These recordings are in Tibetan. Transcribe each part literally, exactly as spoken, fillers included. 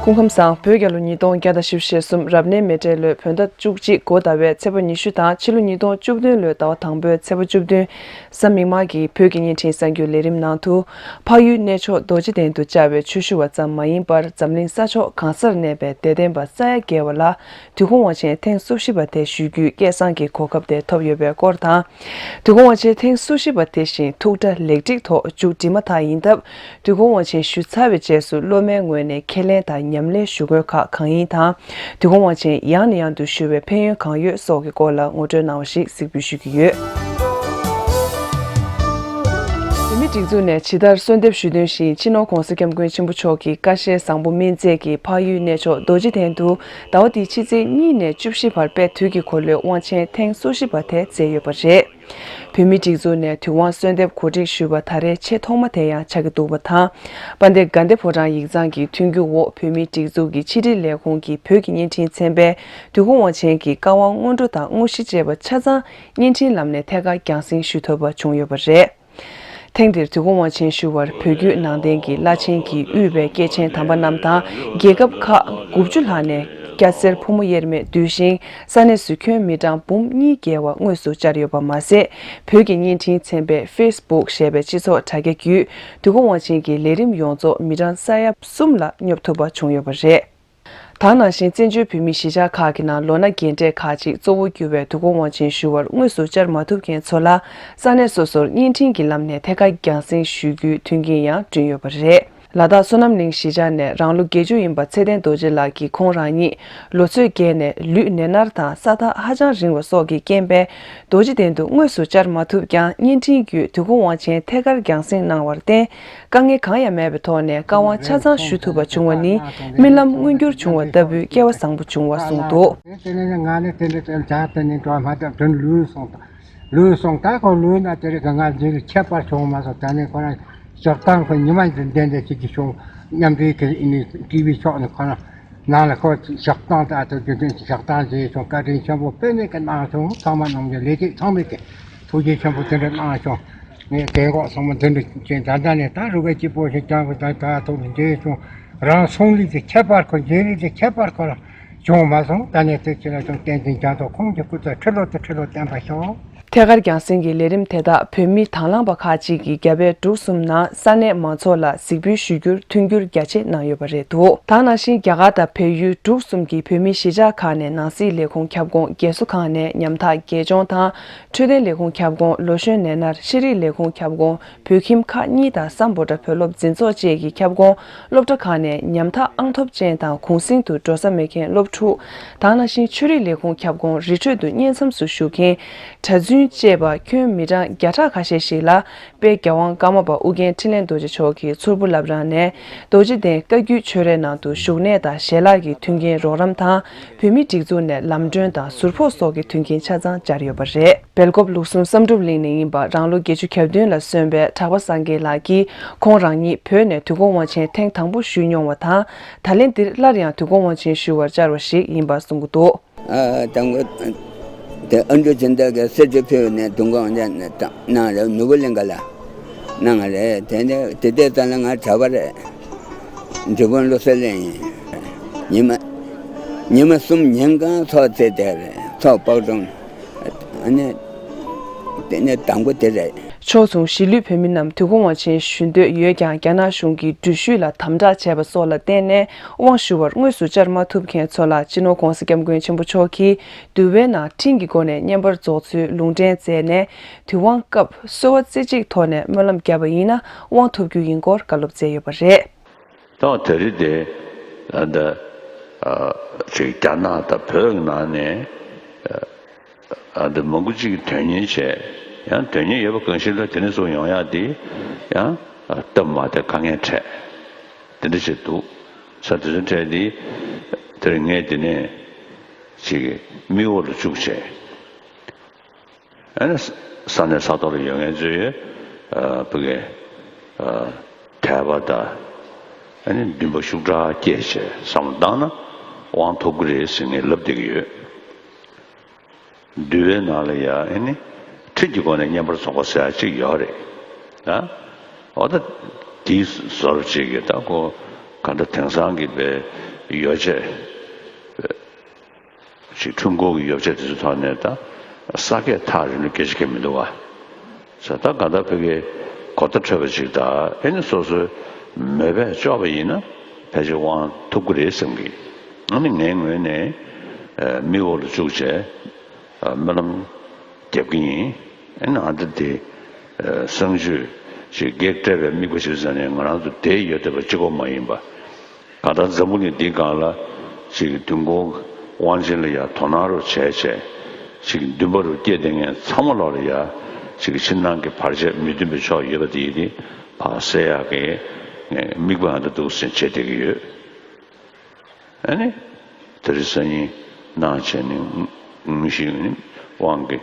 སྐུ་ཁམས་བཟང་། བོད་རྒྱལ་ལོ་ཉིས་སྟོང་བརྒྱ་དང་བཞི་བཅུ་ཞེ་གསུམ་རབ་གནས་མེ་སྤྲེལ་ལོའི་བོད་ཟླ་བཅུ་གཅིག་འགོ་ཟླ་བའི་ཚེས་པ་ཉི་ཤུ་དང་ཕྱི་ལོ་ཉིས་སྟོང་བཅུ་བདུན་ལོའི་ཟླ་བ་དང་པོའི་ཚེས་པ་བཅུ་བདུན། གཟའ་མིག་དམར་གྱི་བོད་ཀྱི་བརྙན་འཕྲིན་གསར་འགྱུར་ལས་རིམ་ནང་དུ། འཕགས་ཡུལ་གནས་མཆོག་རྡོ་རྗེ་གདན་དུ་བཅར་བའི་ཆོས་ཞུ་བ་ཙམ་མ་ཡིན་པར་འཛམ་གླིང་ས་ཕྱོགས་གང་སར་གནས་པའི་དད་ལྡན་པ་ས་ཡ་བརྒལ་བ་ལ། དུས་འཁོར་དབང་ཆེན་ཐེངས་སོ་བཞི་པ་དེ་ཞུ་རྒྱུའི་སྐལ་བཟང་གི་གོ་སྐབས་དེ་ཐོབ་ཡོད་པའི་སྐོར་དང་། དུས་འཁོར་དབང་ཆེན་ཐེངས་སོ་བཞི་པ་དེ་བཞིན་ཐུགས་གྲ་ལེགས་འགྲིག་ཐོག་མཇུག་སྒྲིལ་མ་ཐག་ཡིན་སྟབས། དུས་འཁོར་དབང་ཆེན་ཞུ་ཚར་བའི་རྗེས་སུ་སློབ་མའི་ངོས་ནས་ཁས་ལེན་དང་ཉམས་ལེན་ཞུ་དགོས་ཁག་གང་ཡིན་དང་། དུས་འཁོར་དབང་ཆེན་ཡང་ནས་ཡང་དུ་ཞུ་བའི་ཕན་ཡོན་གང་ཡོད་སོགས་ཀྱི་སྐོར་ལ་ངོ་སྤྲོད་གནང་བ་ཞིག་གཟིགས་འབུལ་ཞུ་གི་ཡོད། བོད་མིའི་སྒྲིག་འཛུགས་ནས་ཇི་ལྟར་གསོལ་འདེབས་ཞུས་དོན་བཞིན། སྤྱི་ནོར་༧གོང་ས་༧སྐྱབས་མགོན་ཆེན་པོ་མཆོག་གི་བཀའ་བཞིན་བཟང་པོ་སྨིན་མཛད་ཀྱིས་འཕགས་ཡུལ་གནས་མཆོག་རྡོ་རྗེ་གདན་དུ་ཟླ་བ་འདིའི་ཕྱི་ཚེས་གཉིས་ནས་བཅུ་བཞི་བར་དཔལ་དུས་ཀྱི་འཁོར་ལོའི་དབང་ཆེན་ཐེངས་སོ་བཞི་པ་དེ་མཛད་ཡོད་པ་རེད། བོད་མིའི་སྒྲིག་འཛུགས་ནས་དུས་དབང་གསོལ་འདེབས་གོ་སྒྲིག་ཞུས་པ་ད་རེས་ཆེས་ཐོག་མ་དེ་ཡང་ཆགས་ཀྱི་འདུག་པ་དང་། དཔལ་ལྡན་དགའ་ལྡན་ཕོ་བྲང་ཡིག་ཚང་གི་མཐུན་འགྱུར་འོག་བོད་མིའི་སྒྲིག་འཛུགས་ཀྱི་ཕྱི་དྲིལ་ལས་ཁུངས་ཀྱི་བོད་ཀྱི་བརྙན་འཕྲིན་ཚན་པས་དུས་འཁོར་དབང་ཆེན་གྱི་བཀའ་དབང་སྔོན་འགྲོ་དང་དངོས་གཞི་བཅས་པ་ཆ་ཚང་བརྙན་འཕྲིན་ལམ་ནས་ཐད་ཀར་རྒྱང་སྲིང་ཞུ་ཐུབ་པ་བྱུང་ཡོད་པ་རེད། ཐེངས་འདིར་དུས་འཁོར་དབང་ཆེན་ཞུ་བར་བོད་བརྒྱུད་ནང་བསྟན་གྱི་བླ་ཆེན་གྱིས་དབུས་པའི་སྐྱེས་ཆེན་དམ་པ་རྣམས་དང་། རྒྱལ་ཁབ་ཁག་དགུ་བཅུ་ལྷག་ནས་སྐྱ་སེར་ཕོ་མོ་དབྱེར་མེད་འདུས་ཤིང་། ས་གནས་སུ་ཁྱོན་མི་གྲངས་འབུམ་གཉིས་བརྒལ་བ་དངོས་སུ་བཅར་ཡོད་པ་མ་ཟད། བོད་ཀྱི་བརྙན་འཕྲིན་ཚན་པའི་ཕེ་སི་བུག་ཞེས་པའི་སྤྱི་ཚོགས་དྲ་རྒྱ་བརྒྱུད་དུས་འཁོར་དབང་ཆེན་གྱི་ལས་རིམ་ཡོངས་རྫོགས་མི་གྲངས་ས་ཡ་གསུམ་ལ་སྙོབ་ཐུབ་པ་བྱུང་ཡོད་པ་རེད། ད་ནང་བཞིན་བཙན་བྱོལ་བོད་མིའི་གཞིས་ཆགས་ཁག་གི་ནང་ལོ་ན་རྒན་གྲས་ཁག་ཅིག་གཙོ་བོ་གྱུར་བའི་དུས་འཁོར་དབང་ཆེན་ཞུ་བར་དངོས་སུ་བཅར་མ་ཐུབ་མཁན་ཚོ་ལ། ས་གནས་སོ་སོར་བརྙན་འཕྲིན་གྱི་ལམ་ནས་ཐད་ཀར་རྒྱང་སྲིང་ཞུ་རྒྱུའི་མཐུན་རྐྱེན་ཡང་བསྐྲུན་ཡོད་པ་རེད། ལ་དྭགས་བསོད་ནམས་གླིང་གཞིས་ཆགས་ནས་རང་ལོ་བརྒྱད་ཅུ་ཡིན་པ་ཚེ་བརྟན་རྡོ་རྗེ་ལགས་ཀྱིས་ཁོང་རང་ཉིད་ལོ་ཚོད་བརྒལ་ནས་ལུས་ནད་མནར་དང་ས་ཐག་ཧ་ཅང་རིང་བ་སོགས་ཀྱི་རྐྱེན་པས། རྡོ་རྗེ་གདན་དུ་དངོས་སུ་བཅར་མ་ཐུབ་ཀྱང་། བརྙན་འཕྲིན་བརྒྱུད་དུས་འཁོར་དབང་ཆེན་ཐད་ཀར་རྒྱང་སྲིང་གནང་བར་བརྟེན། དཀའ་ངལ་གང་ཡང་མེད་པའི་ཐོག་ནས་བཀའ་དབང་ཆ་ཚང་ཞུ་ཐུབ་པ་བྱུང་བ་ནི་རྨི་ལམ་མངོན་འགྱུར་བྱུང་བ་ལྟ་བུའི་སྐལ་བ་བཟང་པོ་བྱུང་བ་གསུངས་འདུག། དེ་ནས་ང་ནི་དེ་འདྲ་དེ་འདྲ་དེ་ནས་འགྲོ་མ་ཐུབ་དོན་ལུས་སོང་། ལུས་སོང་། ད་ཁོ་ལུས་ན་དེ་རིང་གི་ང་འདི་རུ་ཁྱད་པར་བྱུང་མ་སོང་། ད་ནི་ཁོ་རང་ཞབས་བཏང་ཁོ་ཉི་མ་འདི་འདྲ་འདྲ་ཞིག་གི་བྱུང་། མཉམ་འབྲེལ་གྱི་ཨ་ནི་ཀྲི་བི་ཕྱོགས་ནས་ཁོ་རང་ནང་ལ་ཁོ་ཞབས་བཏང་། ད་ལྟ་དེ་དོན་ཞབས་བཏང་བྱས་བྱུང་། བཀའ་དྲིན་ཆེན་པོ་དཔེ་མེད་ཀྱི་གནང་བྱུང་། ཚང་མ་གནང་རྒྱུ་ལས་བྱེད་ཚང་མས་ཀྱི་ཐུགས་རྗེ་ཆེན་པོ་དེ་འདྲ་གནང་བྱུང་། ངས་རྒན་གོག་ཚང་མ་འདི་འདྲ་བྱས། ད་ལྟ་ནས་ད་རུ་བའི་སྐྱིད་པོ་ཞིག་ཀྱང་གི་ད་ད་ཐུགས་རྗེ་ཆུང་། རང་སོང་ལུགས་དེ་ཁྱད་པར་ཁོ་མཇལ་ལུགས་དེ་ཁྱད་པར་ཁོ་རང་བྱུང་མ་སོང་། ད་ནས་དེ་ཁྱེད་ལ་ཅུང་བསྟན་འཛིན་རྒྱ་མཚོ་ཁོང་གི་སྐུ་ཚེ་ཁྲི་ལོ་དང་ཁྲི་ལོ་བརྟན་པར་ཤོག། ཐད་ཀར་རྒྱང་སྲིང་གི་ལས་རིམ་དེ་དག་བོད་མི་དང་བླངས་པ་ཁག་ཅིག་གིས་རྒྱ་བལ་འབྲུག་གསུམ་ནང་ས་གནས་མང་ཚོགས་ལ་གཟིགས་འབུལ་ཞུ་རྒྱུར་མཐུན་འགྱུར་རྒྱ་ཆེ་གནང་ཡོད་པ་རེད་འདུག། ད་ནང་བཞིན་རྒྱ་གར་དང་བལ་ཡུལ་འབྲུག་གསུམ་གྱི་བོད་མིའི་གཞིས་ཆགས་ཁག་ནས་ནང་སྲིད་ལས་ཁུངས་ཁྱབ་ཁོངས་རྒས་གསོ་ཁང་ནས་ཉམ་ཐག་རྒས་གཅོང་དང་། འཕྲོད་བསྟེན་ལས་ཁུངས་ཁྱབ་ཁོངས་ལོ་གཞོན་ནད་མནར། ཤེས་རིག་ལས་ཁུངས་ཁྱབ་ཁོངས་བོད་ཁྱིམ་ཁག་གཉིས་དང་སམ་བྷོ་ཊ་བོད་སློབ་འཛིན་ཚོགས་བཅས་ཀྱི་ཁྱབ་ཁོངས་སློབ་གྲྭ་ཁག་ནས་ཉམ་ཐག་ཨང་ཐོབ་ཅན་དང་གུང་སེང་དུ་འགྲོ་ས་མེད་མཁན་སློབ་ཕྲུག། ད་ནང་བཞིན་ཆོས་རིག་ལས་ཁུངས་ཁྱབ་ཁོངས་རི་ཁྲོད་དུ་བསྙེན་མཚམས་སུ་བཞུགས་མཁན་གྲྭ་བཙུན་བཅས་པ་ཁྱོན་མི་གྲངས་བརྒྱ་ཕྲག་ཁ་ཤས་ཤིག་ལ་དཔལ་རྒྱལ་དབང་ཀརྨ་པ་ཨོ་རྒྱན་འཕྲིན་ལས་རྡོ་རྗེ་མཆོག་གིས་མཚུར་ཕུ་བླ་བྲང་ནས་རྡོ་རྗེ་གདན་བཀའ་བརྒྱུད་ཆོས་རའི་ནང་དུ་བཞུགས་གནས་དང་ཞལ་ལག་གི་མཐུན་རྐྱེན་རོགས་རམ་དང་། བོད་མིའི་སྒྲིག་འཛུགས་ནས་ལམ་གྲོན་དང་ཟུར་ཕོགས་སོགས་ཀྱི་མཐུན་རྐྱེན་ཆ་ཚང་སྦྱར་ཡོད་པ་རེད། སྦེལ་ཀོབ་ལུགས་གསུམ་བསམ་གྲུབ་གླིང་ནས་ཡིན་པ་རང་ལོ་བརྒྱད་ཅུ་གྱ་བདུན་ལ་སོན་པའི་གྲགས་པ་སངས་རྒྱས་ལགས་ཀྱིས་ཁོང་རང་ཉིད་བོད་ནས་དུས་འཁོར་དབང་ཆེན་ཐེངས་དང་པོ་ཞུས་མྱོང་བ་དང་། ད་ལན་འདིར་སླར་ཡང་དུས་འཁོར་དབང་ཆེན་ཞུ་བར་བཅར་བ་ཞིག་ཡིན་པ་གསུངས་ཀྱི་འདུག། ཨ་དང་པོ་དེ་ཨ་འབྲུག་སྦྱིན་བདག་གིས་གསེར་ཆུ་ཕུལ་ནས་དུས་འཁོར་དབང་ཆེན་གནང་རེད། ནོར་བུ་གླིང་ག་ལ་གནང་རེད། དེ་ནས་དེ་དུས་ཙམ་ལ་ང་གྲྭ་པ་རེད། འབྲི་གུང་བློ་གསལ་གླིང་ཡིན། ཉི་མ་ཉི་མ་གསུམ་ཉིན་གང་ཚོགས་བྱས་བསྡད་རེད། ཚོགས་དཔག་སྒྲུབ། ཨ་ནི་དེ་ནས་དང་པོ་དེ་རེད། ཕྱོགས་མཚུངས་གཞིས་ལུས་བོད་མི་རྣམས་དུས་འཁོར་དབང་ཆེན་ཞུ་འདོད་ཡོད་ཀྱང་། རྒྱ་ནག་གཞུང་གིས་འགྲུལ་བཞུད་ལ་དམ་དྲག་བྱས་པ་སོགས་ལ་བརྟེན་ནས་དབང་ཞུ་བར་དངོས་སུ་བཅར་མ་ཐུབ་མཁན་ཚོ་ལ་སྤྱི་ནོར་༧གོང་ས་༧སྐྱབས་མགོན་ཆེན་པོ་མཆོག་གིས་འདུལ་བའི་ནང་འཕྲིན་གྱི་སྒོ་ནས་བསྙེན་པར་རྫོགས་ཚུལ་ལུང་འདྲེན་མཛད་ནས། དུས་དབང་སྐབས་གསོལ་བ་རྩེ་གཅིག་ཐོག་ནས་སྨོན་ལམ་བརྒྱབ་པ་ཡིན་ན་དབང་ཐོབ་རྒྱུ་ཡིན་སྐོར་བཀའ་སློབ་སྩལ་ཡོད་པ་རེད། ད་དེ་རིང་དེ་ཨ་ད་ཨ་ཅིག་རྒྱ་ནག་དང་བོད་ཀྱི་ནང་ནས་ཨ་ད་མང་པོ་ཅིག་གིས་དོན་གཉེར་བྱས། ཡང་དོན་གཉེར་ཡོད་པ་གང་ཞིག་ལ་དེ་ནས་བཟུང་ཡོང་ཡག་དེ་ཡང་སྟབས་མ་བདེ་དཀའ་ངལ་འཕྲད། དེ་འདྲ་ཞིག་འདུག། ས་དེ་ཚོ་འཕྲད་དེ་དེར་ངས་དེ་ནས་ཅིག་མིག་འོག་ལ་བཅུག་བྱས། ཨ་ནི་ས་གནས་ས་ཐོག་ལ་ཡོད་མཁན་ཚོས་ཨ་ཕ་གི་ཨ་དད་པ་དང་ཨ་ནི་འདུན་པ་ཤུགས་དྲག་སྐྱེས་བྱས་བསམ་བློ་བཏང་ན་དབང་ཐོབ་ཀྱི་རེད་ཟེར་ངས་ལབ་བསྡད་ཀྱི་ཡོད། འདུལ་བའི་ནང་ལ་ཡང་ཨ་ནི་ཁྲིད་ཀྱི་སྒོ་ནས་བསྙེན་པར་རྫོགས་པ་ཟེར་ཡག་ཅིག་ཡོད་རེད་ད། འོ་ད་དེའི་བཟོ་འདྲ་ཅིག་གིས་ད་ཁོ་ག་འདྲ་དེང་སང་གི་པའི་ ཡོ་བྱད། ཅིག་ཁྲོམ་སྐོར་གྱི་ཡོ་བྱད་དེ་ཚོའི་ཐོག་ནས་ད་ས་ཀའི་ཐག་རིང་ལ་སྐད་ཆ་གང་མི་འདུག་བ། ས་ད་ག་ད་ཕ་གིའི་གོ་བརྡ་འཕྲོད་པ་ཅིག་ད་ཨེ་ནི་སོ་སོའི་མོས་པས་ལྕོགས་པ་ཡིན་ན་ཕལ་ཆེར་དབང་ཐོབ་ཀྱི་རེད་བསམ་གི། ཨ་ནི་ངའི་ངོས་ནས་མིག་འོག་ལ་བཅུག་བྱས་སྨོན་ལམ་རྒྱབ་ཀྱི་ཡིན། ཨེ་ནི་ཨ་ད་དེ་གསང་སྤྱོད་ཅིག་བགེགས་བསྐྲད་པའི་དམིགས་པ་ཞིག་ཟེར་ནས་ང་རང་ཚོ་དེ་ཡོད་བསྡད་པ་གཅིག་པོ་མ་ཡིན་པ། གང་ལྟར་འཛམ་བུ་གླིང་འདིའི་སྒང་ལ་ཅིག་དུས་འཁོར་དབང་ཆེན་ལ་ཡ་དོ་སྣང་རུ་བྱས་བྱས་ཅིག་འདུན་པ་རུ་སྐྱེས་བསྡད་མཁན་ཚང་མ་ལོག་ལ་ཡ་ཅིག་ཕྱི་ནང་གི་བར་ཆད་མི་མཐུན་པའི་ཕྱོགས་ཡོད་པ་དེ་ཡིན་དེ་ཕར་སེལ་ཡག་གི་དམིགས་པ་ཨ་འདྲ་འདུག་སེ་བྱས་བསྡད་ཀྱི་ཡོད། ཨ་ནི་དེ་རིང་སང་ཉིན་གནང་བྱས་ནས་དངོས་གཞི་ནི་དབང་གི་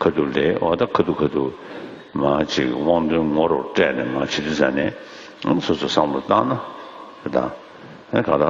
ཁ་ཐུག་ལས་འོ་ད་ཁ་ཐུག་ཁ་ཐུག་མ་ཅིག་དབང་དོན་ངོ་རུ་སྤྲད་ནས་མ་བྱེད་དུས་ཙ་ནས་སོ་སོ་བསམ་བློ་བཏང་ན་དེ་དང་ཨ་ག་ད་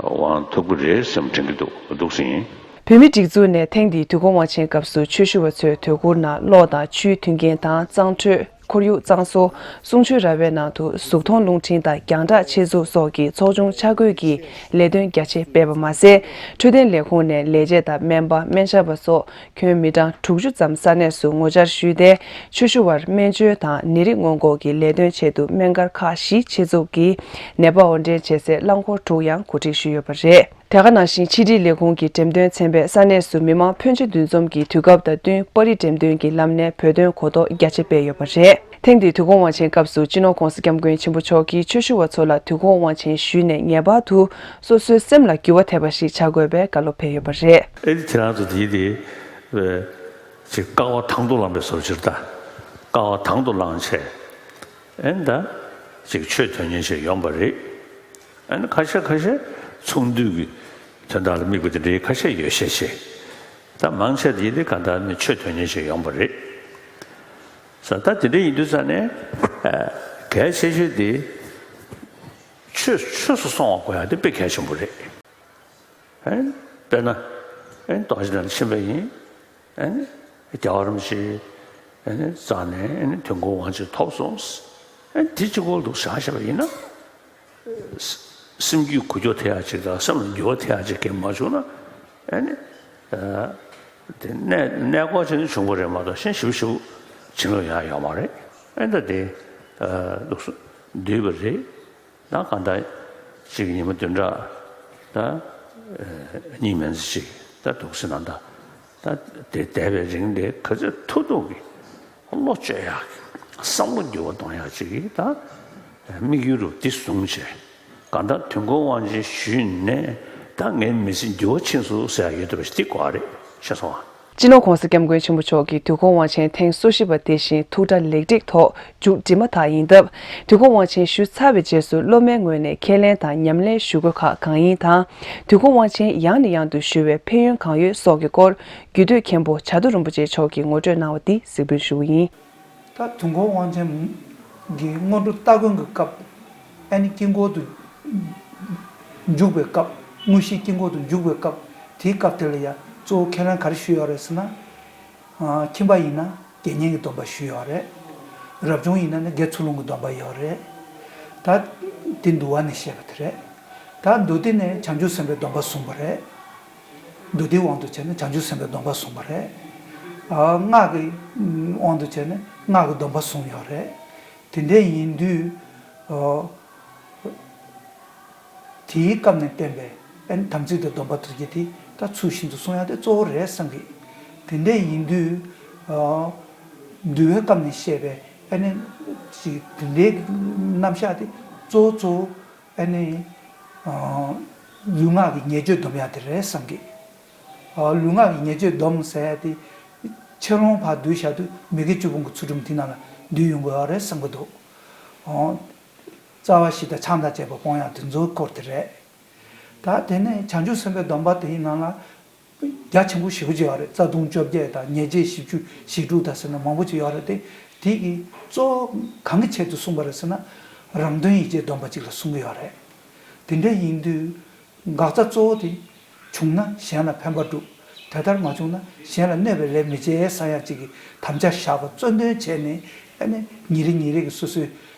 དབང་ཐོབ་ཀྱི་རེད་བསམ་དྲན་གྱི་འདུག་འདུག་སེ་ཡིན། བོད་མིའི་སྒྲིག་འཛུགས་ནས་ཐེངས་འདིའི་དུས་འཁོར་དབང་ཆེན་སྐབས་སུ་ཆོས་ཞུ་བ་ཚོས་དོ་ཁུར་ནང་གློག་དང་ཆུའི་མཐུན་རྐྱེན་དང་གཙང་འཕྲོད། ཁོར་ཡུག་གཙང་བཟོ། གསུང་ཆོས་ར་བའི་ནང་དུ་གཟུགས་མཐོང་རླུང་འཕྲིན་དང་རྒྱང་བསྒྲགས་ཆེད་འཛུགས་སོགས་ཀྱི་ཚོགས་ཆུང་ཆ་བགོས་ཀྱིས་ལས་དོན་རྒྱ་ཆེ་སྤེལ་བ་མ་ཟད། འཕྲོད་བསྟེན་ལས་ཁུངས་ནས་ལས་བྱེད་དང་སྨན་པ་སྨན་ཞབས་པ་སོགས་ཁྱོན་མི་གྲངས་དྲུག་ཅུ་ཙམ་ས་གནས་སུ་ངོ་བཅར་ཞུས་ཏེ། ཆོས་ཞུ་བར་སྨན་བཅོས་དང་ནད་རིགས་སྔོན་འགོག་གི་ལས་དོན་ཆེད་དུ་སྨན་སྒར་ཁག་བཞི་ཆེད་འཛུགས་ཀྱིས་ནད་པ་དབོར་འདྲེན་བྱེད་སའི་རླངས་འཁོར་དྲུག་ཡང་གོ་སྒྲིག་ཞུས་ཡོད་པ་རེད། དེ་ག་ནང་བཞིན་ཕྱི་དྲིལ་ལས་ཁུངས་ཀྱི་འགྲེམས་སྟོན་ཚན་པས་ས་གནས་སུ་མི་མང་ཕོན་ཆེ་འདུ་འཛོམས་ཀྱི་དུས་སྐབས་དང་བསྟུན་པར་རིས་འགྲེམས་སྟོན་གྱི་ལམ་ནས་བོད་དོན་གོ་རྟོགས་རྒྱ་ཆེ་སྤེལ་ཡོད་པ་རེད། ཐེངས་འདིའི་དུས་འཁོར་དབང་ཆེན་སྐབས་སུ་སྤྱི་ནོར་༸གོང་ས་༸སྐྱབས་མགོན་ཆེན་པོ་མཆོག་གིས་ཆོས་ཞུ་བ་ཚོ་ལ་དུས་འཁོར་དབང་ཆེན་ཞུས་ནས་ངེས་པར་དུ་སོ་སོའི་སེམས་ལ་འགྱུར་བ་ཐེབས་པ་ཞིག་བྱ་དགོས་པའི་བཀའ་སློབ་ཕེབས་ཡོད་པ་རེད། ཨེ་ནི་ཁྱེད་རང་ཚོ་དེའི་དེ་ཅིག་དཀའ་བ་དང་དུ་བླངས་པའི་བཟོ་ཕྱིར་ད་དཀའ་བ་དང་དུ་བླངས་བྱས། ཨེ་ནི་ད་ཅིག་ཆོས་དོན་གཉེར་བྱས་ཡོང་པ་རེད། ཨ་ནི་ཁ་ཤས་ཁ་ཤས་ཚོགས་འདུ་གི་དོན་དག་ལ་དམིགས་པ་དེ་འདྲའི་ཁ་ཤས་ཡོད་ཤས་ཆེ། ད་མང་ཆེ་དེ་ཡིན་དུས་གང་ལྟར་ནི་ཆོས་དོན་གཉེར་བྱས་ཡོང་པ་རེད། ས་ད་དེ་འདྲ་ཡིན་དུས་ཙ་ནས་གལ་ཆེ་ཤོས་དེ་ཆོས་ཆོས་སུ་སོང་བ་དགོས་ཡ་དེ་དཔེ་གལ་ཆེན་པོ་རེད། ཨེ་དཔེར་ན་ཨེ་རྟོགས་ཤིང་དང་ཕྱིན་པ་ཡིན། ཨེ་ནི་རྒྱལ་བ་རིན་པོ་ཆེ་ཨེ་ནི་རྩ་ནས་ཨེ་ནི་དོན་གོ་དབང་ཆེན་ཐོབ་སོང་། ཨེ་ནི་དེ་གཅིག་པོ་འདུག་བཞག་བཞག་པ་ཡིན་ན། སེམས་རྒྱུད་འགུལ་སྐྱོད་ཐེབས་ཡག་ཅིག་དང་སེམས་ལ་འགྱུར་བ་ཐེབས་ཡག་ཅིག་གང་མ་བྱུང་ན་ཨེ་ནི། དེ་གནས་གནས་སྐོར་བྱས་ནས་བྱུང་བ་རེད་མ་གཏོགས་གཞན་ཞིབ་ཞིབ་བྱིན་རླབས་ཡང་ཡོད་མ་རེད། ཨེ་ད་དེ་ལུགས་སྲོལ་འདུས་པ་རེད། ད་གང་ལྟར་གཅིག་ཉི་མ་བདུན་ཕྲག་ད་གཉིས་མན་ཙམ་ཅིག་ད་འདུག་སེ་ན་ད་ད་དེ་འདས་པའི་རིང་དེ་ག་ཚོད་ཐུབ་ཐུབ་ཀྱིས་བློ་བཅོས་ཡག་གི་བསམ་བློ་འགྱུར་བ་གཏོང་ཡག་ཅིག་གིས་ད་དམིགས་ཡུལ་རུ་འདི་བཟུང་བྱས་གང་ལྟར་དོན་གོ་དབང་ཆེན་ཞུས་ནས་ད་ངའི་མི་ཚེ་འགྱུར་བ་ཕྱིན་སོང་ཟེར་ཡག་ཡོད་འདུག་པ་ཞིག་འདི་གོ་བ་རེད་ཤེས་སོང་ཨ། སྤྱི་ནོར་༸གོང་ས་༸སྐྱབས་མགོན་ཆེན་པོ་མཆོག་གིས་དུས་འཁོར་དབང་ཆེན་ཐེངས་སོ་བཞི་པ་དེ་བཞིན་ཐུགས་གྲ་ལེགས་འགྲིག་ཐོག་མཇུག་སྒྲིལ་མ་ཐག་ཡིན་སྟབས། དུས་འཁོར་དབང་ཆེན་ཞུས་ཚར་བའི་རྗེས་སུ་སློབ་མའི་ངོས་ནས་ཁས་ལེན་དང་ཉམས་ལེན་ཞུ་དགོས་ཁག་གང་ཡིན་དང་། དུས་འཁོར་དབང་ཆེན་ཡང་ནས་ཡང་དུ་ཞུ་བའི་ཕན་ཡོན་གང་ཡོད་སོགས་ཀྱི་སྐོར་རྒྱུད་སྟོད་མཁན་པོ་བྱ་དུར་རིན་པོ་ཆེ་མཆོག་གིས་ངོ་སྤྲོད་གནང་བ་འདི་གཟིགས་འབུལ་ཞུ་གི་ཡིན། ད་དུས་འཁོར་དབང་ཆེན་གྱི་སྔོན་འགྲོ་སྟ་གོན་གྱི་སྐབས་ཨ་ནི་དཀྱིལ་འཁོར་དུ་འཇུག་པའི་སྐབས་དངོས་གཞིའི་དཀྱིལ་འཁོར་དུ་འཇུག་པའི་སྐབས་དེའི་སྐབས་དེ་ལ་ཡང་གཙོ་བོ་ཁས་ལེན་ག་རེ་ཞུས་ཡོད་རེད་ཟེར་ན། ཨ་ཁྱིམ་པ་ཡིན་ན་དགེ་བསྙེན་གྱི་སྡོམ་པ་ཞུས་ཡོད་རེད། རབ་བྱུང་ཡིན་ན་ནི་དགེ་ཚུལ་སློང་གི་སྡོམ་པ་ཡོད་རེད། ད་དེ་འདུལ་བ་ནས་བཤད་པ་དེ་རེད། ད་མདོ་སྡེ་ནས་བྱང་ཆུབ་སེམས་དཔའི་སྡོམ་པ་བཟུང་བ་རེད། མདོ་སྡེའི་དབང་དུ་བྱས་ན་བྱང་ཆུབ་སེམས་དཔའི་སྡོམ་པ་བཟུང་བ་རེད། ཨ་སྔགས་ཀྱི་དབང་དུ་བྱས་ན་སྔགས་ཀྱི་སྡོམ་པ་བཟུང་ཡོད་རེད། དེ་འདྲ་ཡིན་དུས། ཨ་དེའི་སྐབས་ནས་བསྟན་པའི་ཨ་ནི་དམ་ཚིག་དང་སྡོམ་པ་དེ་གྱད་དེ་ད་ཚུལ་བཞིན་དུ་སྲུང་ཡག་དེ་གཙོ་བོ་རེད་བསམ་གི། དེ་འདྲ་ཡིན་དུས། ཨ་འདུལ་བའི་སྐབས་ནས་བཤད་པའི་ཨ་ནི་ཅིག་དེ་འདྲའི་རྣམ་གཞག་དེ་གཙོ་བོ་གཙོ་བོ་ཨ་ནི་ཨ་ལུས་ངག་གི་ཉེས་སྤྱོད་སྡོམ་ཡག་དེ་རེད་བསམ་གི། ཨ་ལུས་ངག་གི་ཉེས་སྤྱོད་སྡོམ་ཟེར་ཡག་དེ་ཆེ་ལོང་བར་བསྡུས་བཞག་དུས་མི་དགེ་བཅུ་སྤོང་གི་ཚུལ་ཁྲིམས་དེ་ནང་ལ་འདུས་ཡོང་དགོས་ཡག་རེད་བསམ་གི་འདུག། ཨ། རྩ་བ་བཞི་དང་ཆང་དང་བཅས་པ་སྤོང་ཡག་དེ་ཚོའི་སྐོར་དེ་རེད། ད་དེ་ནས་བྱང་ཆུབ་སེམས་དཔའི་སྡོམ་པ་དེའི་ནང་ལ་རྒྱ་ཆེན་པོ་ཞེ་པོ་ཅིག་ཡོད་རེད། རྩ་ལྟུང་བཅོ་བརྒྱད་དང་ཉེས་བྱས་བཞི་བཅུ་ཞེ་དྲུག་དང་ཟེར་ན་མང་པོ་ཅིག་ཡོད་རེད་དེ། དེ་གི་གཙོ་བོ་གང་གི་ཆེད་དུ་གསུངས་པ་རེད་ཟེར་ན། རང་དོན་ཡིད་བྱེད་སྡོམ་པ་ཅིག་ལ་གསུང་གི་ཡོད་རེད། དེ་འདྲ་ཡིན་དུས། འགག་རྩ་གཙོ་བོ་དེ། བྱུང་ན་གཞན་ལ་ཕན་པ་སྒྲུབ། དེ་ལྟར་མ་བྱུང་ན་གཞན་ལ་གནོད་པའི་ལས་མི་བྱེད་བསམ་ཡག་ཅིག་གི་དམ་བཅའ་བཞག་པ་གཙོ་འདོན་བྱས་ནས་ཨ་ནི་ཉིན་རེ་ཉིན་རེ་གི་སོ་སོའི་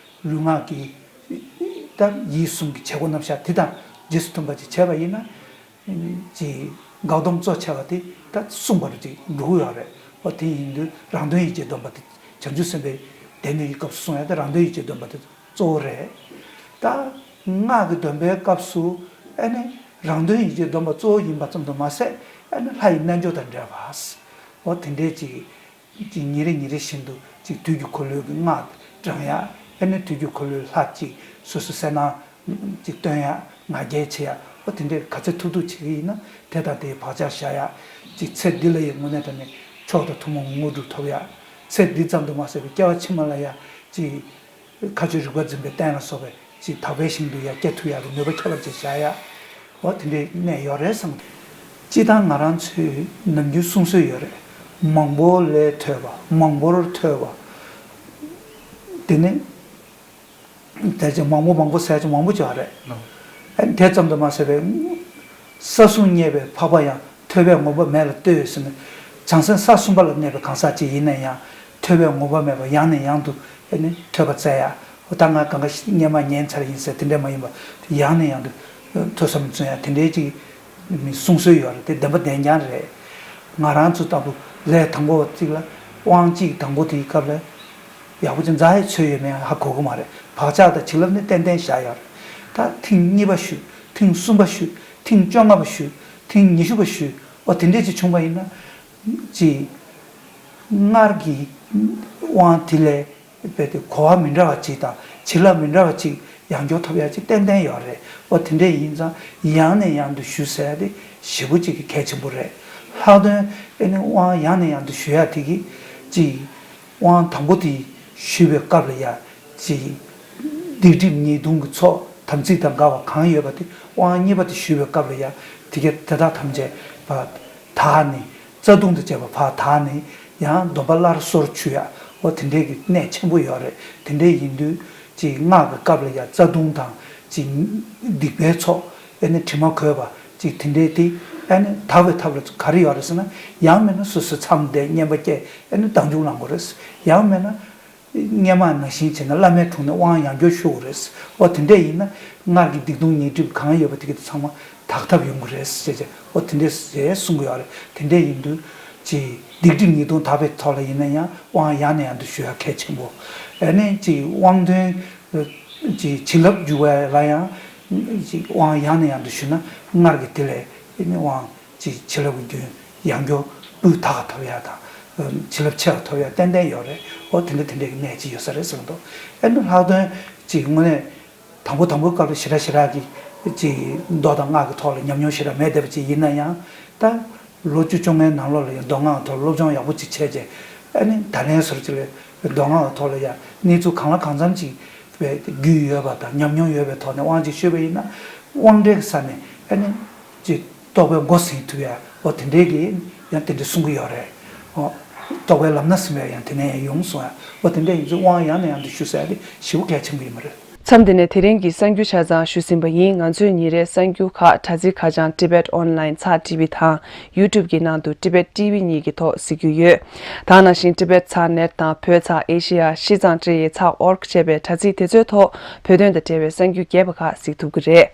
ལུས་ངག་གི་ད་ཡིད་གསུམ་གྱི་བྱེད་སྒོ་རྣམ་གཞག་དེ་དང་ རྗེས་སུ་མཐུན་པ་ཅིག་བྱས་པ་ཡིན་ན། ཅིག་བཀག་སྡོམ་གཙོ་ཆེ་བ་དེ་ད་བསྲུངས་པར་ཅིག་འགྲོ་གི་ཡོད་རེད། འོ་དེ་ཡིན་དུས་རང་དོན་ཡིད་ཀྱིས་སྡོམ་པ་དེ་བྱང་ཆུབ་སེམས་དཔའི་སྡེ་སྣོད་ཀྱི་སྐབས་སུ་གསུང་ཡ་དེ་རང་དོན་ཡིད་ཀྱིས་སྡོམ་པ་དེ་གཙོ་བོ་རེད། ད་སྔགས་ཀྱི་སྡོམ་པའི་སྐབས་སུ་ཨ་ནི་རང་དོན་ཡིད་ཀྱིས་སྡོམ་པ་གཙོ་བོ་ཡིན་པ་ཙམ་དུ་མ་ཟད། ཨ་ནི་ལྷ་ཡི་རྣལ་འབྱོར་དང་འབྲེལ་བ། འོ་དེ་འདྲའི་ཅིག་ཅིག་ཉིན་རེ་ཉིན་རེ་བཞིན་དུ་ཅིག་དུས་ཀྱི་འཁོར་ལོའི་གི་སྔགས་བགྲང་ཡ། ཨ་ནི་དུས་ཀྱི་འཁོར་ལོའི་ལྷ་ཅིག་སོ་སོ་གསལ་སྣང་ཅིག་སྟོན་ཡ། ང་རྒྱལ་ཆེ་ཡ། ཨོ་དེ་འདྲས་ག་ཚོད་ཐུབ་ཐུབ་བྱེད་ཀྱི་ཡིན་ན་དེ་དང་དེའི་བག་ཆགས་བཞག་ཡ། ཅིག་ཚེ་འདི་ལ་ཡི་དངོས་གནས་དྲང་གནས་མཆོག་དང་ཐུན་མོང་དངོས་གྲུབ་ཐོབ་ཡ། ཚེ་འདི་ཙམ་དུ་མ་ཟད་པའི་སྐྱེ་བ་ཕྱི་མ་ལ་ཡ་ཅིག་མཁའ་སྤྱོད་རིག་པ་འཛིན་པའི་རྟེན་ལ་སོགས་པའི་ཅིག་དག་པའི་ཞིང་དུ་ཡང་སྐྱེ་ཐུབ་ཡག་གི་ནུས་པ་ཁྱད་པར་ཅན་བཞག་ཡག་འོ་དེ་འདྲའི་གནད་ཡོད་རེད་བསམ། སྤྱིར་བཏང་ང་རང་ཚོས་ནམ་རྒྱུན་གསུང་སྲོལ་ཡོད་རེད། མང་པོ་ལས་ཐོས་པ། མང་པོར་ཐོས་པ། དེ་ནི་དེ་ཅིག་མང་པོ་མང་པོ་ཟེར་ཅིག་མང་པོ་ཅིག་ཡོད་རེད། ཨ་ནི་དེ་ཙམ་དུ་མ་ཟད་པའི་ས་གསུམ་རྙེད་པའི་འཕགས་པ་ཡང་། ཐོས་པས་ངོམས་པ་མེད་ལ་ལྟོས་ཟེར་ནས། བྱང་སེམས་ས་གསུམ་པ་ལ་གནས་པའི་གང་ཟག་ཅིག་ཡིན་ན་ཡང་། ཐོས་པས་ངོམས་པ་མེད་པར་ཡང་ནས་ཡང་དུ་ཨ་ནི་ཐོས་པ་སྩལ་ཡ། འོ་ད་ང་གང་ག་སྔོན་མ་ཉན་ཚར་ཡིན་ཟེར་དེ་འདྲ་མ་ཡིན་པར་ཡང་ནས་ཡང་དུ་ཐོས་བསམ་བརྩོན་ཡ་དེ་འདྲའི་ཅིག་གསུང་སྲོལ་ཡོད་རེད། དེ་བདེན་པ་བདེན་རྐྱང་རེད། ང་རང་ཚོ་ལྟ་བུ་ལས་དང་པོ་བ་གཅིག་ལ་དབང་གཅིག་དང་པོ་དེའི་སྐབས་ལ་ཡག་པོ་ཅིག་འཛའ་ཡི་ཚོད་ཡོད་མེད་ཧ་གོ་གི་མ་རེད། བག་ཆགས་དང་བྱིན་རླབས་ནི་ཏན་ཏན་བཞག་ཡོད་རེད། ད་ཐེངས་གཉིས་པ་ཞུས། ཐེངས་གསུམ་པ་ཞུས། ཐེངས་བཅོ་ལྔ་པ་ཞུས། ཐེངས་ཉི་ཤུ་པ་ཞུས། འོ་དེ་འདྲས་ཅིག་བྱུང་པ་ཡིན་ན། ཅིག་སྔར་གྱི་དབང་དེ་ལས་རྦད་དེ་གོ་བ་མི་འདྲ་བ་ཅིག་དང་བྱིན་རླབས་མི་འདྲ་བ་ཅིག་ཡང་བསྐྱར་ཐོབ་ཡ་ཅིག་ཏན་ཏན་ཡོད་རེད། འོ་དེ་འདྲས་ཡིན་ཙང་ཡང་ནས་ཡང་དུ་ཞུ་ཟེར་ཡ་དེ་ཞེ་པོ་ཅིག་གི་གལ་ཆེན་པོ་རེད། ལྷག་དོན་ཨེ་ནི་དབང་ཡང་ནས་ཡང་དུ་ཞུ་ཡ་དེ་གི་ཅིག་དབང་དང་པོ་དེ་ཞུས་པའི་སྐབས་ལ་ཡ་ཅིག་སྡིག་སྒྲིབ་ཉེས་ལྟུང་གི་ཚོགས་དམ་ཚིག་དང་འགལ་བ་གང་ཡོད་པ་དེ་དབང་གཉིས་པ་དེ་ཞུས་པའི་སྐབས་ལ་ཡ་དེ་ག་དེ་དག་ཐམས་ཅད་ཕར་དག་ནས། རྩ་ལྟུང་དང་བཅས་པ་ཕར་དག་ནས་ཡང་སྡོམ་པ་སླར་གསོར་ཆུད་ཡ། འོ་དེ་འདྲའི་གི་གནད་ཆེན་པོ་ཡོད་རེད། དེ་འདྲའི་ཡིན་དུས་ཅིག་སྔགས་ཀྱི་སྐབས་ལ་ཡ་རྩ་ལྟུང་དང་ཅིག་སྡིག་པའི་ཚོགས་ཨེ་ནི་དྲི་མ་གོས་པ་ཅིག་དེ་འདྲའི་དེ་ཨེ་ནི་དག་པའི་ཐབས་ལ་ག་རེ་ཡོད་རེད་ཟེར་ན། ཡང་མིན་ན་སོ་སོའི་མཚམས་བསྡད་བསྙེན་པ་བསྐྱལ་ཨེ་ནི་བདག་འཇུག་བླང་དགོས་རེད། ཡང་མིན་ན། སྔོན་མ་ནང་བཞིན་བྱས་ན་བླ་མའི་དྲུང་ནས་དབང་ཡང་བསྐྱར་ཞུ་དགོས་རེད། འོ་དེ་འདྲས་ཡིན་ན་སྔར་གྱི་སྡིག་ལྟུང་ཉེས་སྒྲིབ་གང་ཡོད་པ་དེ་ག་དེ་ཚང་མ་དག་ཐབས་ཡོང་གི་རེད་ཟེར་བྱས། འོ་དེ་འདྲས་ཟེར་གསུང་གི་ཡོད་རེད། དེ་འདྲས་ཡིན་དུས་ཅིག་སྡིག་སྒྲིབ་ཉེས་ལྟུང་དག་པའི་ཐོག་ལ་ཡིན་ན་ཡང་དབང་ཡང་ནས་ཡང་དུ་ཞུ་ཡ་གལ་ཆེན་པོ། ཨ་ནི་ཅིག་དབང་དོན་ཅིག་བྱིན་རླབས་འཇུག་པ་ལ་ཡང་ཅིག་དབང་ཡང་ནས་ཡང་དུ་ཞུ་ན་སྔར་གྱི་དེ་ལས་ཨ་ནི་དབང་། ཅིག་བྱིན་རླབས་ཀྱི་རྒྱུན་ཡང་བསྐྱར་སྤུས་དག་ཐོབ་ཡ་དང་། བྱིན་རླབས་ཆེ་བ་ཐོབ་ཡ་ཏན་ཏན་ཡོད་རེད། འོ་དེ་འདྲ་དེ་འདྲའི་གི་གནད་ཅིག་ཡོད་ས་རེད་གསུངས་འདུག་ཨ་ནི་ལྷག་དོན་ཅིག་དངོས་གནས་དང་པོ་དང་པོའི་སྐབས་ལ་ཞེ་དྲག་ཞེ་དྲག་གི་ཅིག་མདོ་དང་སྔགས་ཀྱི་ཐོག་ལ་ཉམས་མྱོང་ཞེ་དྲག་མེད་བསྡད་པ་ཅིག་ཡིན་ན་ཡང་། ད་ལོ་བཅུ་བཅོ་ལྔའི་ནང་ལོགས་ལ་ཡང་མདོ་སྔགས་ཐོག་སློབ་སྦྱོང་ཡག་པོ་ཅིག་བྱས་རྗེས། ཨ་ནི་ད་ལན་ཟུར་ཅིག་ལ་མདོ་སྔགས་ཐོག་ལ་ཡང་གནས་ཚུལ་གང་ལ་གང་འཚམ་ཅིག་བའི་རྒྱུས་ཡོད་པ་དང་ཉམས་མྱོང་ཡོད་པའི་ཐོག་ནས་དབང་ཅིག་ཞུས་པ་ཡིན་ན། དབང་གྲལ་གྱི་ས་ནས་ཨ་ནི་ཅིག་རྟོགས་པའི་མགོ་ཟིན་ཐུབ་ཡ། འོ་དེ་འདྲའི་གི་ཡང་དེ་འདྲ་གསུང་གི་ཡོད་རེད། འོ་རྟོགས་པའི་ལམ་སྣ་ཟིན་པ་ཡང་དེ་ནས་ཡང་ཡོང་སོང་ཡ། འོ་དེ་འདྲ་ཡིན་ཚེ་དབང་ཡང་ནས་ཡང་དུ་ཞུ་ཟེར་ཡ་དེ་ཞེ་པོ་གལ་ཆེན་པོ་ཡིན་པ་རེད། མཚམས་འདི་ནས་དེ་རིང་གི་གསར་འགྱུར་ཆ་ཚང་ཞུས་ཟིན་པ་ཡིན། ང་ཚོས་ཉིན་རེའི་གསར་འགྱུར་ཁག་དྲ་ཚིགས་ཁ་བྱང་Tibet Online ཚགས་ཊི་བི་དང་YouTube གི་ནང་དུ་Tibet T V གཉིས་ཀྱི་ཐོག་གཟིགས་རྒྱུ་ཡོད། ད་ག་ནང་བཞིན་Tibet ཚགས་net དང་བོད་ཚགས་ཨེ་ཤེ་ཡ་ཤིས་ཙང་ཀྲི་ཡི་ཚགས་org ཅེས་པའི་དྲ་ཚིགས་དེ་ཚོའི་ཐོག་བོད་དོན་དང་འབྲེལ་བའི་གསར་འགྱུར་རྒྱས་པ་ཁག་གཟིགས་ཐུབ་ཀྱི་རེད།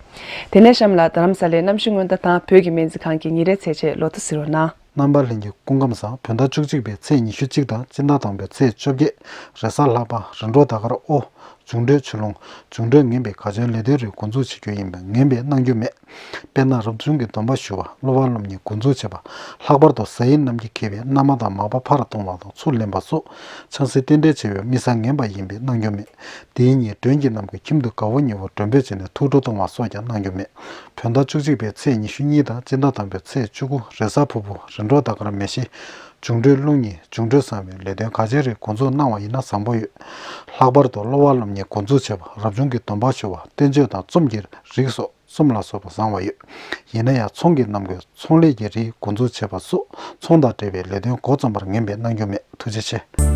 དེ་ནས་གཤམ་ལ་རྡ་རམ་ས་ལའི་གནམ་གཤིས་སྔོན་བརྡ་དང་བོད་ཀྱི་སྨན་རྩིས་ཁང་གི་ཉིན་རེའི་ཚེས་ཆེན་ལོ་ཐོ་གཟིགས་རོགས་གནང་། རྣམ་པ་ལྷན་རྒྱས་སྐུ་ཁམས་བཟང་། བོད་ཟླ་བཅུ་གཅིག་པའི་ཚེས་ཉི་ཤུ་གཅིག་དང་སྤྱི་ཟླ་དང་པོའི་ཚེས་བཅོ་བརྒྱད། རེས་གཟའ་ལྷག་པ། རིམ་གྲོ་ཟླ་སྐར་ཨོ། འབྱུང་འཕྲོད་ཆུ་ཀླུང་། འབྱུང་འཕྲོད་ངན་པའི་དགའ་སྐྱོན་ལས་དོན་རིགས་འགོ་འཛུགས་བྱེད་རྒྱུ་ཡིན་པས་ངན་པའི་གནང་རྒྱུ་མེད། དཔེར་ན་རབ་བྱུང་གི་སྡོམ་པ་ཞུ་བ། སློབ་པ་སློབ་གཉེར་འགོ་འཛུགས་བྱེད་པ། ལྷག་པར་དུ་གཟའ་ཡི་གནམ་གྱིས་འཁེལ་བའི་མནའ་མ་དང་མ་པ་ཕར་གཏོང་བ་དང་ཚུར་ལེན་པ་སོགས་ཆང་སའི་རྟེན་འབྲེལ་བྱེད་པའི་དམིགས་བསལ་ངན་པ་ཡིན་པས་གནང་རྒྱུ་མེད། དེའི་ཉིན་མགྲོན་གྱི་རྣམས་ཀྱིས་ཁྱིམ་དུ་དགའ་བོ་ཉེ་བོ་མགྲོན་འབོད་བྱས་ནས་ཐུགས་སྤྲོ་གཏོང་བ་སོགས་ཀྱང་གནང་རྒྱུ་མེད། བོད་ཟླ་བཅུ་གཅིག་པའི་ཚེས་ཉི་ཤུ་གཉིས་དང་སྤྱི་ཟླ་དང་པོའི་ཚེས་བཅུ་དགུ། རེས་གཟའ་ཕུར་བུ། རིམ་གྲོ་ཟླ་སྐར་མེ་བཞི། འབྱུང་འཕྲོད་རླུང་གཉིས། འབྱུང་འཕྲོད་བཟང་བའི་ལས་དོན་ག་ཅིའི་རིགས་འགོ་འཛུགས་གནང་བ་ཡིན་ན་བཟང་པོ་ཡོད། ལྷག་པར་དུ་སློབ་པ་སློབ་གཉེར་འགོ་འཛུགས་བྱེད་པ། རབ་བྱུང་གི་སྡོམ་པ་ཞུ་བ། བསྟན་བཅོས་དང་རྩོམ་གྱི་རིགས་སོགས་གསུམ་ལ་སོགས་པ་བཟང་བ་ཡོད། ཡིན་ན་ཡང་ཚོང་གི་རྣམ་ཀུན་ཚོང་ལས་ཀྱི་རིགས་འགོ་འཛུགས་བྱེད་པ་སོགས་ཚོང་དང་འབྲེལ་བའི་ལས་དོན་འགོ་རྩོམ་པར་ངན་པའི་གནང་རྒྱུ་མེད། ཐུགས་རྗེ་ཆེ།